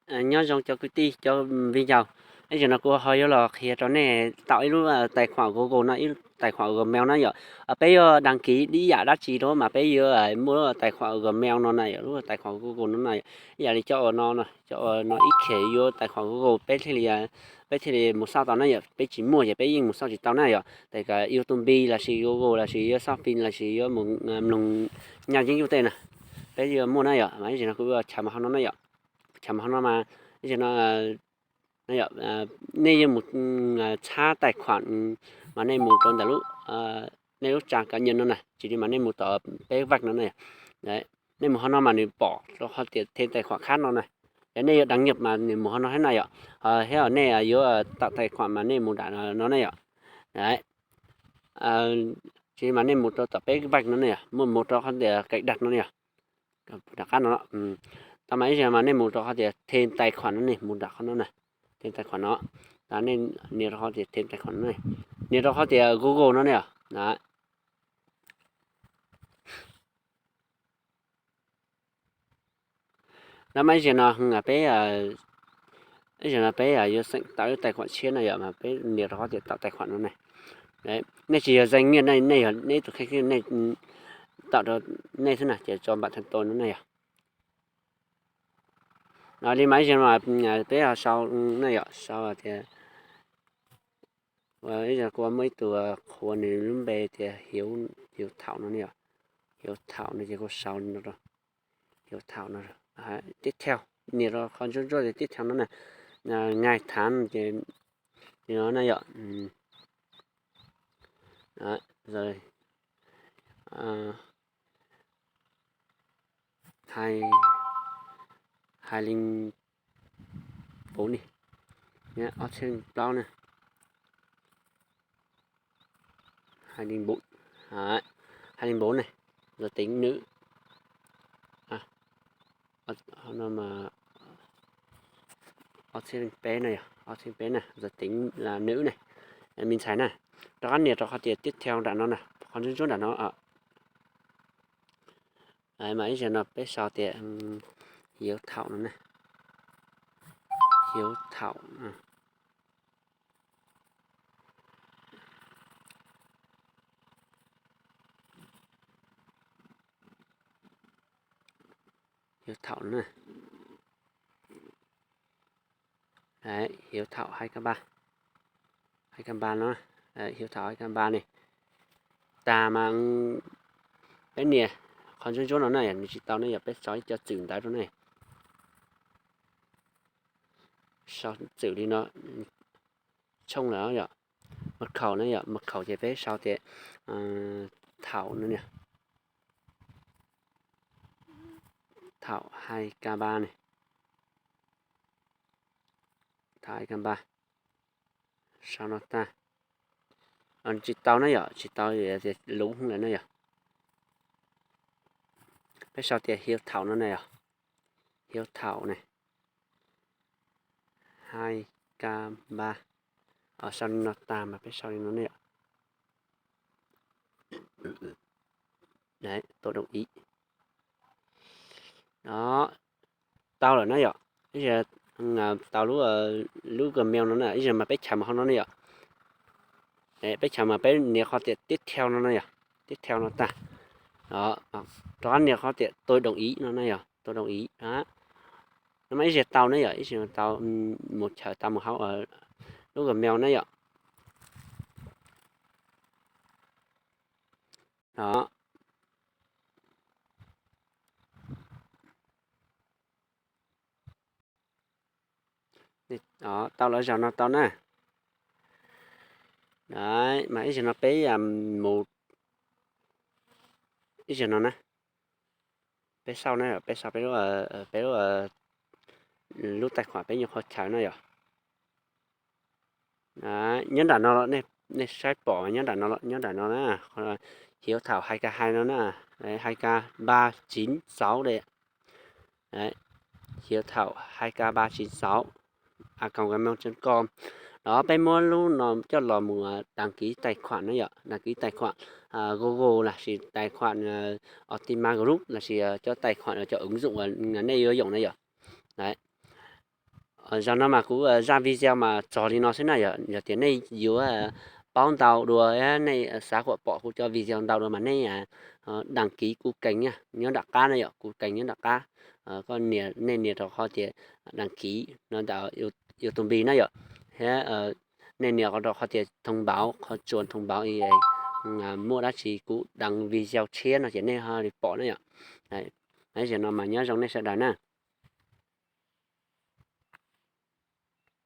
Nyob zoo cov kwv tij cov viv ncaus, ib zaug no kuv ho yuav los qhia rau nej tau ib lub tais khuam Google no, ib tais khuam Gmail na yom. Peb yuav đăng ký ib yam dab tsi rau mas peb yuav muaj lub tais khuam Gmail no na yom, lub tais khuam Google no na yom. Ib yam li cov uas no, cov uas no ib khev yuav tais khuam Google peb thiaj li, peb thiaj li mus xauj tau na yom. Peb tsis muaj ces peb yeej mus xauj tsis tau na yom. Tes YouTube lossis Google lossis yuav xauj fin lossis yuav mus mloog nyaj yeeb yuj tej na, peb yuav muaj na yom. Mas ib zaug no kuv chaws mus hauv no na yom. Chaws mus hauv no mas ib zaug no nej yuav mus txhab tais khuam mas nej mus rau ntawm lub, nej lub trang cá nhân no na, tsis li mas nej mus tom peb vak no na. Nej mus hauv no mas nws pom rau qhov tias thêm tài khoản khác no na. Yog nej yuav đăng nhập mas nws mus hauv no thiab na yom. Thiab nej yuav tạo tài khoản mas nej mus nram no na yom. Tsis li mas nej mus rau tom peb vak no na yom, mus mus rau qhov tias cài đặt no na yom. Rov qab no, tau mas ib zaug mas nej mus rau qhov tias thêm tài khoản no ne, mus nram qhov no na, thêm tài khoản no. Nej nias rau qhov tias thêm tài khoản no ne, nias rau qhov tias Google no ne yom. Ntawm mas ib zaug no peb, ib zaug no peb yuav xeem tau ib tais khuam tshiab no yom, mas peb nias rau qhov tias tạo tài khoản no ne. Nej tsis yog Zai Nyiaj, nej yog nej tus kheej nej, tawm rau nej xwb na ces tso npam thaj to no ne yom. Li mas ib zaug no peb sau ne yom, sau tias, ib zaug kuv muaj ib tug qhua nws lub npe tias Hiếu Thảo no ne yom, Hiếu Thảo no ces kuv sau no rau, Hiếu Thảo no, tiếp theo, nias rau qhov ntsuab ntsuab tias tiếp theo no na, ngày tháng ces no na yom. Hais, hais li npaum ni, ob txhiab plaub na. Hais li npaum, hais li npaum ne, giới tính nữ. No mas ob txhiab peb na yom, ob txhiab peb na, giới tính là nữ ne, mi ntxhais na. Rov qab nias rau qhov tias tiếp theo nram no na, qhov ntsuab ntsuab nram no. Mas ib zaug no peb sau tias Hiếu Thảo no ne, Hiếu Thảo. Hiếu Thảo na. Đấy, Hiếu Thảo hai k ba. Hai k ba no, Hiếu Thảo hai k ba ne. Tas mas peb nias qhov ntsuab ntsuab no na, nws tsis tau ne, yog peb sau ib co txwm ntawd rau ne. Sau txwm li no, tshooj lawm yom. Mật khẩu na yom, mật khẩu ces peb sau tias Thảo no niam. Thảo hai k ba ne. Thảo hai k ba. Sau no tag. Tsis tau na yom, tsis tau tias lub lawm na yom. Peb sau tias Hiếu Thảo no ne yom. Hiếu Thảo ne, hai k ba. Sau li no tag mas peb sau li no ne yom. Đấy, tôi đồng ý. Đó, tau lawm na yom. Tau lub, lub Gmail no na, ib zaug mas peb chaws mus hauv no ne yom. Peb chaws mas peb nias qhov tias tiếp theo no na yom, tiếp theo no tag. Rov qab nias qhov tias tôi đồng ý no na yom, tôi đồng ý. No mas ib zaug tau na yom, ib zaug tau, mus chaws tau mus hauv lub Gmail na yom. Tau lawm zaum no tau na. Mas ib zaug no peb mus, ib zaug no na, peb sau na, peb sau peb lub, peb lub, lub tais khuam peb nyuam qhuav chaws na yom. Nyob nram no, nej saib pom nyob nram no, nyob nram no na, Hiếu Thảo hai k hai no na, hai k ba chín sáu de. Hiếu Thảo hai k ba chín sáu a còng gmail chấm com. Đó, peb muab lub no coj los mus đăng ký tài khoản na yom, đăng ký tài khoản Google lossis tài khoản Optima Group lossis cov tài khoản cov ứng dụng uas nej yuav dùng na yom. Đấy. Zaum no mas kuv zaj video mas txog li no xwb na yom. Yog tias nej yuav paub ntau dua, nej xav kom pom kuv cov video ntau dua mas nej đăng ký kuv kênh na, nyob nram qab na yom, kuv kênh nyob nram qab. Koj nias, nej nias rau qhov tias đăng ký no ntawm YouTube na yom, thiab nej nias rau qhov tias thông báo, qhov chuas thông báo, muaj dab tsi kuv đăng video tshiab no ces nej ho li pom na yom. Zaum no mas nyob zoo nej sawv daws na.